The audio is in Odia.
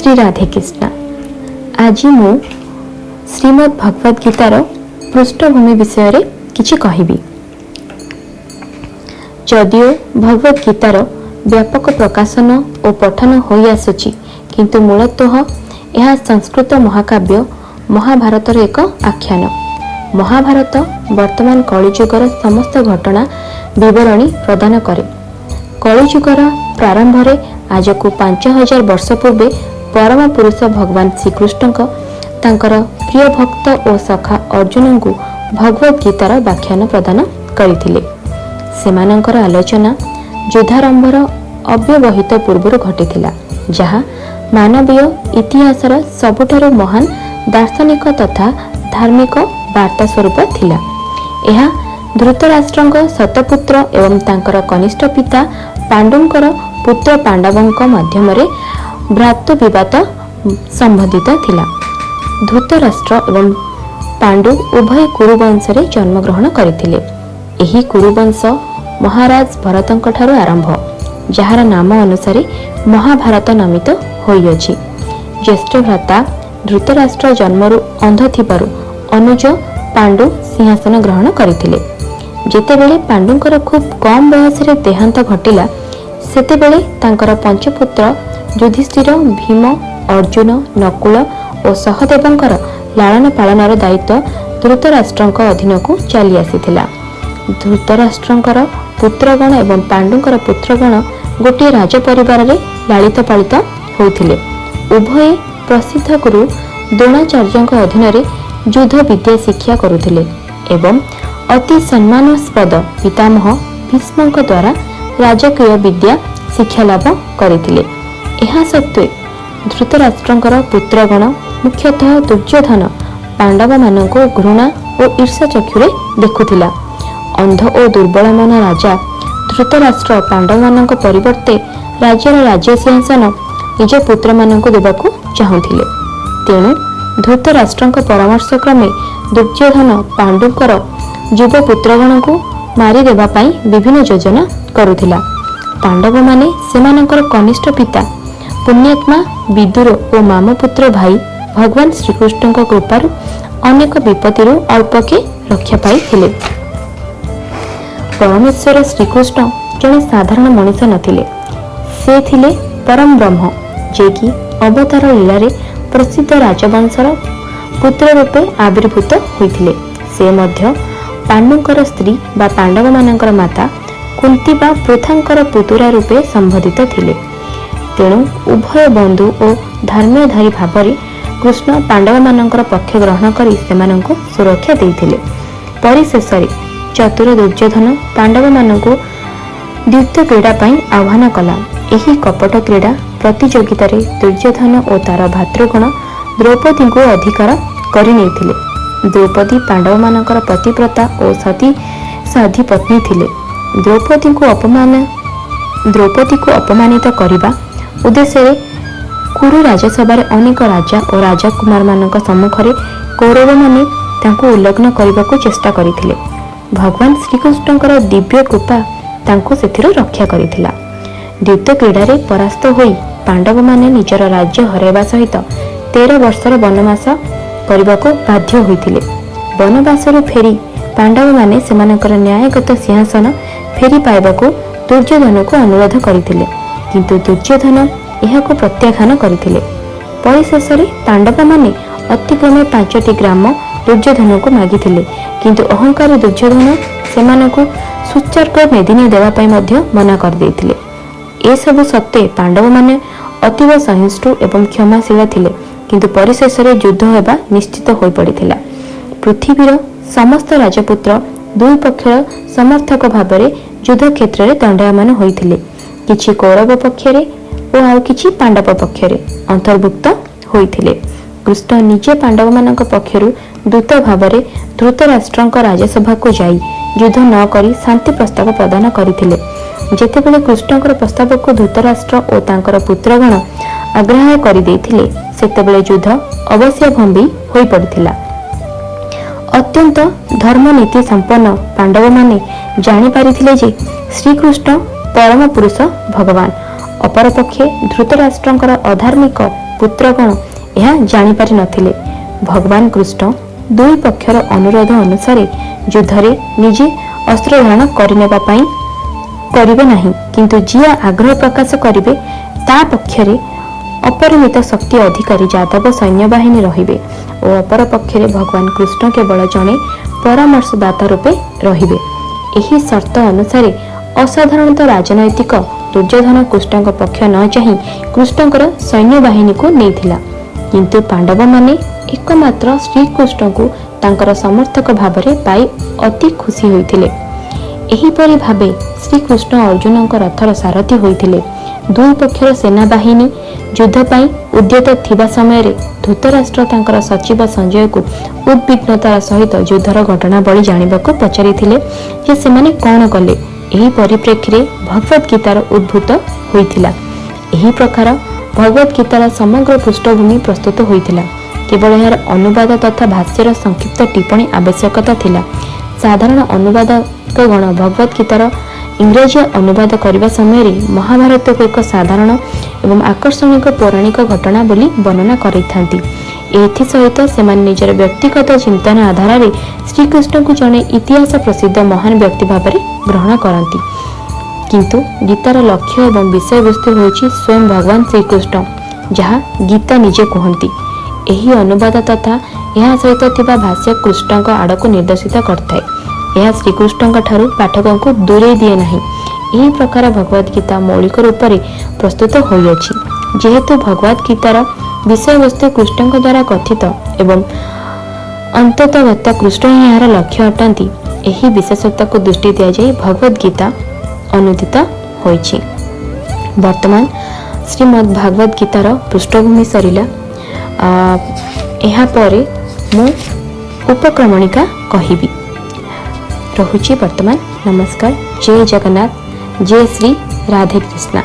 ଶ୍ରୀ ରାଧେକୃଷ୍ଣ। ଆଜି ମୁଁ ଶ୍ରୀମଦ୍ ଭଗବତ ଗୀତାର ପୃଷ୍ଠଭୂମି ବିଷୟରେ କିଛି କହିବି। ଯଦିଓ ଭଗବତ ଗୀତାର ବ୍ୟାପକ ପ୍ରକାଶନ ଓ ପଠନ ହୋଇଆସୁଛି, କିନ୍ତୁ ମୂଳତଃ ଏହା ସଂସ୍କୃତ ମହାକାବ୍ୟ ମହାଭାରତର ଏକ ଆଖ୍ୟାନ। ମହାଭାରତ ବର୍ତ୍ତମାନ କଳିଯୁଗର ସମସ୍ତ ଘଟଣା ବିବରଣୀ ପ୍ରଦାନ କରେ। କଳିଯୁଗର ପ୍ରାରମ୍ଭରେ ଆଜକୁ 5000 ବର୍ଷ ପୂର୍ବେ ପରମ ପୁରୁଷ ଭଗବାନ ଶ୍ରୀକୃଷ୍ଣଙ୍କ ତାଙ୍କର ପ୍ରିୟ ଭକ୍ତ ଓ ସଖା ଅର୍ଜୁନଙ୍କୁ ଭଗବତ ଗୀତାର ବ୍ୟାଖ୍ୟାନ ପ୍ରଦାନ କରିଥିଲେ। ସେମାନଙ୍କର ଆଲୋଚନା ଯୁଦ୍ଧାରମ୍ଭର ଅବ୍ୟବହିତ ପୂର୍ବରୁ ଘଟିଥିଲା, ଯାହା ମାନବୀୟ ଇତିହାସର ସବୁଠାରୁ ମହାନ ଦାର୍ଶନିକ ତଥା ଧାର୍ମିକ ବାର୍ତ୍ତା ସ୍ୱରୂପ ଥିଲା। ଏହା ଧୃତରାଷ୍ଟ୍ରଙ୍କ ଶତପୁତ୍ର ଏବଂ ତାଙ୍କର କନିଷ୍ଠ ପିତା ପାଣ୍ଡୁଙ୍କର ପୁତ୍ର ପାଣ୍ଡବଙ୍କ ମାଧ୍ୟମରେ ଭ୍ରାତୃବିବାଦ ସମ୍ବନ୍ଧିତ ଥିଲା। ଧୃତରାଷ୍ଟ୍ର ଏବଂ ପାଣ୍ଡୁ ଉଭୟ କୁରୁବଂଶରେ ଜନ୍ମଗ୍ରହଣ କରିଥିଲେ। ଏହି କୁରୁବଂଶ ମହାରାଜ ଭରତଙ୍କଠାରୁ ଆରମ୍ଭ, ଯାହାର ନାମ ଅନୁସାରେ ମହାଭାରତ ନାମିତ ହୋଇଅଛି। ଜ୍ୟେଷ୍ଠ ଭ୍ରାତା ଧୃତରାଷ୍ଟ୍ର ଜନ୍ମରୁ ଅନ୍ଧ ଥିବାରୁ ଅନୁଜ ପାଣ୍ଡୁ ସିଂହାସନ ଗ୍ରହଣ କରିଥିଲେ। ଯେତେବେଳେ ପାଣ୍ଡୁଙ୍କର ଖୁବ୍ କମ୍ ବୟସରେ ଦେହାନ୍ତ ଘଟିଲା, ସେତେବେଳେ ତାଙ୍କର ପଞ୍ଚପୁତ୍ର ଯୁଧିଷ୍ଠିର, ଭୀମ, ଅର୍ଜୁନ, ନକୁଳ ଓ ସହଦେବଙ୍କର ଲାଳନ ପାଳନର ଦାୟିତ୍ୱ ଧୃତରାଷ୍ଟ୍ରଙ୍କ ଅଧୀନକୁ ଚାଲି ଆସିଥିଲା। ଧୃତରାଷ୍ଟ୍ରଙ୍କର ପୁତ୍ରଗଣ ଏବଂ ପାଣ୍ଡୁଙ୍କର ପୁତ୍ରଗଣ ଗୋଟିଏ ରାଜ ପରିବାରରେ ଲାଳିତ ପାଳିତ ହେଉଥିଲେ। ଉଭୟେ ପ୍ରସିଦ୍ଧ ଗୁରୁ ଦ୍ରୋଣାଚାର୍ଯ୍ୟଙ୍କ ଅଧୀନରେ ଯୁଦ୍ଧ ବିଦ୍ୟା ଶିକ୍ଷା କରୁଥିଲେ ଏବଂ ଅତି ସମ୍ମାନାସ୍ପଦ ପିତାମହ ଭୀଷ୍ମଙ୍କ ଦ୍ୱାରା ରାଜକୀୟ ବିଦ୍ୟା ଶିକ୍ଷା ଲାଭ କରିଥିଲେ। ଏହା ସତ୍ତ୍ୱେ ଧୃତରାଷ୍ଟ୍ରଙ୍କର ପୁତ୍ରଗଣ, ମୁଖ୍ୟତଃ ଦୁର୍ଯ୍ୟୋଧନ, ପାଣ୍ଡବମାନଙ୍କୁ ଘୃଣା ଓ ଈର୍ଷା ଚକ୍ଷୁରେ ଦେଖୁଥିଲା। ଅନ୍ଧ ଓ ଦୁର୍ବଳ ମନା ରାଜା ଧୃତରାଷ୍ଟ୍ର ପାଣ୍ଡବମାନଙ୍କ ପରିବର୍ତ୍ତେ ରାଜ୍ୟର ରାଜ୍ୟ ସିଂହାସନ ନିଜ ପୁତ୍ରମାନଙ୍କୁ ଦେବାକୁ ଚାହୁଁଥିଲେ। ତେଣୁ ଧୃତରାଷ୍ଟ୍ରଙ୍କ ପରାମର୍ଶ କ୍ରମେ ଦୁର୍ଯ୍ୟୋଧନ ପାଣ୍ଡୁଙ୍କର ଯୁବ ପୁତ୍ରଗଣଙ୍କୁ ମାରିଦେବା ପାଇଁ ବିଭିନ୍ନ ଯୋଜନା କରୁଥିଲା। ପାଣ୍ଡବମାନେ ସେମାନଙ୍କର କନିଷ୍ଠ ପିତା ପୁଣ୍ୟାତ୍ମା ବିଦୁର ଓ ମାମପୁତ୍ର ଭାଇ ଭଗବାନ ଶ୍ରୀକୃଷ୍ଣଙ୍କ କୃପାରୁ ଅନେକ ବିପତ୍ତିରୁ ଅଳ୍ପକେ ରକ୍ଷା ପାଇଥିଲେ। ପରମେଶ୍ୱର ଶ୍ରୀକୃଷ୍ଣ ଜଣେ ସାଧାରଣ ମଣିଷ ନଥିଲେ। ସେ ଥିଲେ ପରମ ବ୍ରହ୍ମ, ଯିଏକି ଅବତାର ଲୀଳାରେ ପ୍ରସିଦ୍ଧ ରାଜବଂଶର ପୁତ୍ର ରୂପେ ଆବିର୍ଭୂତ ହୋଇଥିଲେ। ସେ ମଧ୍ୟ ପାଣ୍ଡୁଙ୍କର ସ୍ତ୍ରୀ ବା ପାଣ୍ଡବମାନଙ୍କର ମାତା କୁନ୍ତି ବା ପୃଥାଙ୍କର ପୁତୁରା ରୂପେ ସମ୍ବୋଧିତ ଥିଲେ। ତେଣୁ ଉଭୟ ବନ୍ଧୁ ଓ ଧର୍ମ୍ୟଧାରୀ ଭାବରେ କୃଷ୍ଣ ପାଣ୍ଡବମାନଙ୍କର ପକ୍ଷ ଗ୍ରହଣ କରି ସେମାନଙ୍କୁ ସୁରକ୍ଷା ଦେଇଥିଲେ। ପରିଶେଷରେ ଚତୁର ଦୁର୍ଯ୍ୟୋଧନ ପାଣ୍ଡବମାନଙ୍କୁ ଦ୍ୟୁତ କ୍ରୀଡ଼ା ପାଇଁ ଆହ୍ୱାନ କଲା। ଏହି କପଟ କ୍ରୀଡ଼ା ପ୍ରତିଯୋଗିତାରେ ଦୁର୍ଯ୍ୟୋଧନ ଓ ତାର ଭ୍ରାତୃଗଣ ଦ୍ରୌପଦୀଙ୍କୁ ଅଧିକାର କରିନେଇଥିଲେ। ଦ୍ରୌପଦୀ ପାଣ୍ଡବମାନଙ୍କର ପତିବ୍ରତା ଓ ସତୀ ସାଧ୍ୱୀ ପତ୍ନୀ ଥିଲେ। ଦ୍ରୌପଦୀକୁ ଅପମାନିତ କରିବା ଉଦ୍ଦେଶ୍ୟରେ କୁରୁ ରାଜସଭାରେ ଅନେକ ରାଜା ଓ ରାଜକୁମାରମାନଙ୍କ ସମ୍ମୁଖରେ କୌରବମାନେ ତାଙ୍କୁ ଉଲଗ୍ନ କରିବାକୁ ଚେଷ୍ଟା କରିଥିଲେ। ଭଗବାନ ଶ୍ରୀକୃଷ୍ଣଙ୍କର ଦିବ୍ୟ କୃପା ତାଙ୍କୁ ସେଥିରୁ ରକ୍ଷା କରିଥିଲା। ଦ୍ୟୁତ କ୍ରୀଡ଼ାରେ ପରାସ୍ତ ହୋଇ ପାଣ୍ଡବମାନେ ନିଜର ରାଜ୍ୟ ହରାଇବା ସହିତ 13 ବର୍ଷର ବନବାସ କରିବାକୁ ବାଧ୍ୟ ହୋଇଥିଲେ। ବନବାସରୁ ଫେରି ପାଣ୍ଡବମାନେ ସେମାନଙ୍କର ନ୍ୟାୟଗତ ସିଂହାସନ ଫେରି ପାଇବାକୁ ଦୁର୍ଯ୍ୟୋଧନକୁ ଅନୁରୋଧ କରିଥିଲେ, କିନ୍ତୁ ଦୁର୍ଯ୍ୟୋଧନ ଏହାକୁ ପ୍ରତ୍ୟାଖ୍ୟାନ କରିଥିଲେ। ପରିଶେଷରେ ପାଣ୍ଡବମାନେ ଅତିକ୍ରମେ 5ଟି ଗ୍ରାମ ଦୁର୍ଯ୍ୟୋଧନକୁ ମାଗିଥିଲେ, କିନ୍ତୁ ଅହଙ୍କାରୀ ଦୁର୍ଯ୍ୟୋଧନ ସେମାନଙ୍କୁ ସୁଚର୍ଗ ମେଦିନୀ ଦେବା ପାଇଁ ମଧ୍ୟ ମନା କରିଦେଇଥିଲେ। ଏସବୁ ସତ୍ତ୍ୱେ ପାଣ୍ଡବମାନେ ଅତୀବ ସହିଷ୍ଣୁ ଏବଂ କ୍ଷମାଶୀଳ ଥିଲେ, କିନ୍ତୁ ପରିଶେଷରେ ଯୁଦ୍ଧ ହେବା ନିଶ୍ଚିତ ହୋଇପଡ଼ିଥିଲା। ପୃଥିବୀର ସମସ୍ତ ରାଜପୁତ୍ର ଦୁଇ ପକ୍ଷର ସମର୍ଥକ ଭାବରେ ଯୁଦ୍ଧ କ୍ଷେତ୍ରରେ ଦଣ୍ଡାୟମାନ ହୋଇଥିଲେ। କିଛି କୌରବ ପକ୍ଷରେ ଓ ଆଉ କିଛି ପାଣ୍ଡବ ପକ୍ଷରେ ଅନ୍ତର୍ଭୁକ୍ତ ହୋଇଥିଲେ। କୃଷ୍ଣ ନିଜେ ପାଣ୍ଡବମାନଙ୍କ ପକ୍ଷରୁ ଦୂତ ଭାବରେ ଧୃତରାଷ୍ଟ୍ରଙ୍କ ରାଜସଭାକୁ ଯାଇ ଯୁଦ୍ଧ ନ କରି ଶାନ୍ତି ପ୍ରସ୍ତାବ ପ୍ରଦାନ କରିଥିଲେ। ଯେତେବେଳେ କୃଷ୍ଣଙ୍କର ପ୍ରସ୍ତାବକୁ ଧୃତରାଷ୍ଟ୍ର ଓ ତାଙ୍କର ପୁତ୍ରଗଣ ଅଗ୍ରାହ୍ୟ କରିଦେଇଥିଲେ, ସେତେବେଳେ ଯୁଦ୍ଧ ଅବଶ୍ୟମ୍ଭାବୀ ହୋଇପଡ଼ିଥିଲା। ଅତ୍ୟନ୍ତ ଧର୍ମନୀତି ସମ୍ପନ୍ନ ପାଣ୍ଡବମାନେ ଜାଣିପାରିଥିଲେ ଯେ ଶ୍ରୀକୃଷ୍ଣ ପରମ ପୁରୁଷ ଭଗବାନ। ଅପରପକ୍ଷେ ଧୃତରାଷ୍ଟ୍ରଙ୍କର ଅଧାର୍ମିକ ପୁତ୍ରଗଣ ଏହା ଜାଣିପାରି ନଥିଲେ। ଭଗବାନ କୃଷ୍ଣ ଦୁଇ ପକ୍ଷର ଅନୁରୋଧ ଅନୁସାରେ ଯୁଦ୍ଧରେ ନିଜେ ଅସ୍ତ୍ର ଧାରଣ କରିନେବା ପାଇଁ କରିବେ ନାହିଁ, କିନ୍ତୁ ଯିଏ ଆଗ୍ରହ ପ୍ରକାଶ କରିବେ ତା ପକ୍ଷରେ ଅପରିମିତ ଶକ୍ତି ଅଧିକାରୀ ଯାଦବ ସୈନ୍ୟବାହିନୀ ରହିବେ ଓ ଅପର ପକ୍ଷରେ ଭଗବାନ କୃଷ୍ଣ କେବଳ ଜଣେ ପରାମର୍ଶଦାତା ରୂପେ ରହିବେ। ଏହି ସର୍ତ୍ତ ଅନୁସାରେ ଅସାଧାରଣତଃ ରାଜନୈତିକ ଦୁର୍ଯ୍ୟୋଧନ କୃଷ୍ଣଙ୍କ ପକ୍ଷ ନ ଚାହିଁ କୃଷ୍ଣଙ୍କର ସୈନ୍ୟବାହିନୀକୁ ନେଇଥିଲା। କିନ୍ତୁ ପାଣ୍ଡବମାନେ ଏକମାତ୍ର ଶ୍ରୀକୃଷ୍ଣଙ୍କୁ ତାଙ୍କର ସମର୍ଥକ ଭାବରେ ପାଇ ଅତି ଖୁସି ହୋଇଥିଲେ। ଏହିପରି ଭାବେ ଶ୍ରୀକୃଷ୍ଣ ଅର୍ଜୁନଙ୍କ ରଥର ସାରଥୀ ହୋଇଥିଲେ। ଦୁଇ ପକ୍ଷର ସେନାବାହିନୀ ଯୁଦ୍ଧ ପାଇଁ ଉଦ୍ୟତ ଥିବା ସମୟରେ ଧୃତରାଷ୍ଟ୍ର ତାଙ୍କର ସଚିବ ସଞ୍ଜୟକୁ ଉଦ୍ବିଗ୍ନତାର ସହିତ ଯୁଦ୍ଧର ଘଟଣାବଳୀ ଜାଣିବାକୁ ପଚାରିଥିଲେ ଯେ ସେମାନେ କ'ଣ କଲେ। ଏହି ପରିପ୍ରେକ୍ଷୀରେ ଭଗବତ ଗୀତାର ଉଦ୍ଭୂତ ହୋଇଥିଲା। ଏହି ପ୍ରକାର ଭଗବତ ଗୀତାର ସମଗ୍ର ପୃଷ୍ଠଭୂମି ପ୍ରସ୍ତୁତ ହୋଇଥିଲା। କେବଳ ଏହାର ଅନୁବାଦ ତଥା ଭାଷ୍ୟର ସଂକ୍ଷିପ୍ତ ଟିପ୍ପଣୀ ଆବଶ୍ୟକତା ଥିଲା। ସାଧାରଣ ଅନୁବାଦକଗଣ ଭଗବତ ଗୀତାର ଇଂରାଜୀ ଅନୁବାଦ କରିବା ସମୟରେ ମହାଭାରତକୁ ଏକ ସାଧାରଣ ଏବଂ ଆକର୍ଷଣୀୟ ପୌରାଣିକ ଘଟଣା ବୋଲି ବର୍ଣ୍ଣନା କରିଥାନ୍ତି। ଏଥିସହିତ ସେମାନେ ନିଜର ବ୍ୟକ୍ତିଗତ ଚିନ୍ତନ ଆଧାରରେ ଶ୍ରୀକୃଷ୍ଣଙ୍କୁ ଜଣେ ଇତିହାସ ପ୍ରସିଦ୍ଧ ମହାନ ବ୍ୟକ୍ତି ଭାବରେ ଗ୍ରହଣ କରନ୍ତି। କିନ୍ତୁ ଗୀତାର ଲକ୍ଷ୍ୟ ଏବଂ ବିଷୟବସ୍ତୁ ହେଉଛି ସ୍ୱୟଂ ଭଗବାନ ଶ୍ରୀକୃଷ୍ଣ, ଯାହା ଗୀତା ନିଜେ କୁହନ୍ତି। ଏହି ଅନୁବାଦ ତଥା ଏହା ସହିତ ଥିବା ଭାଷ୍ୟ କୃଷ୍ଣଙ୍କ ଆଡ଼କୁ ନିର୍ଦ୍ଦେଶିତ କରିଥାଏ। ଏହା ଶ୍ରୀକୃଷ୍ଣଙ୍କ ଠାରୁ ପାଠକଙ୍କୁ ଦୂରେଇ ଦିଏ ନାହିଁ। ଏହି ପ୍ରକାର ଭଗବତ ଗୀତା ମୌଳିକ ରୂପରେ ପ୍ରସ୍ତୁତ ହୋଇଅଛି। ଯେହେତୁ ଭଗବତ ଗୀତାର ବିଷୟବସ୍ତୁ କୃଷ୍ଣଙ୍କ ଦ୍ୱାରା କଥିତ ଏବଂ ଅନ୍ତତଃଗତ କୃଷ୍ଣ ହିଁ ଏହାର ଲକ୍ଷ୍ୟ ଅଟନ୍ତି, ଏହି ବିଶେଷତାକୁ ଦୃଷ୍ଟି ଦିଆଯାଇ ଭଗବତ ଗୀତା ଅନୁଦିତ ହୋଇଛି। ବର୍ତ୍ତମାନ ଶ୍ରୀମଦ୍ ଭାଗବତ ଗୀତାର ପୃଷ୍ଠଭୂମି ସରିଲା। ଏହାପରେ ମୁଁ ଉପକ୍ରମଣିକା କହିବି। ରହୁଛି ବର୍ତ୍ତମାନ। ନମସ୍କାର। ଜୟ ଜଗନ୍ନାଥ। ଜୟ ଶ୍ରୀ ରାଧେ କୃଷ୍ଣ।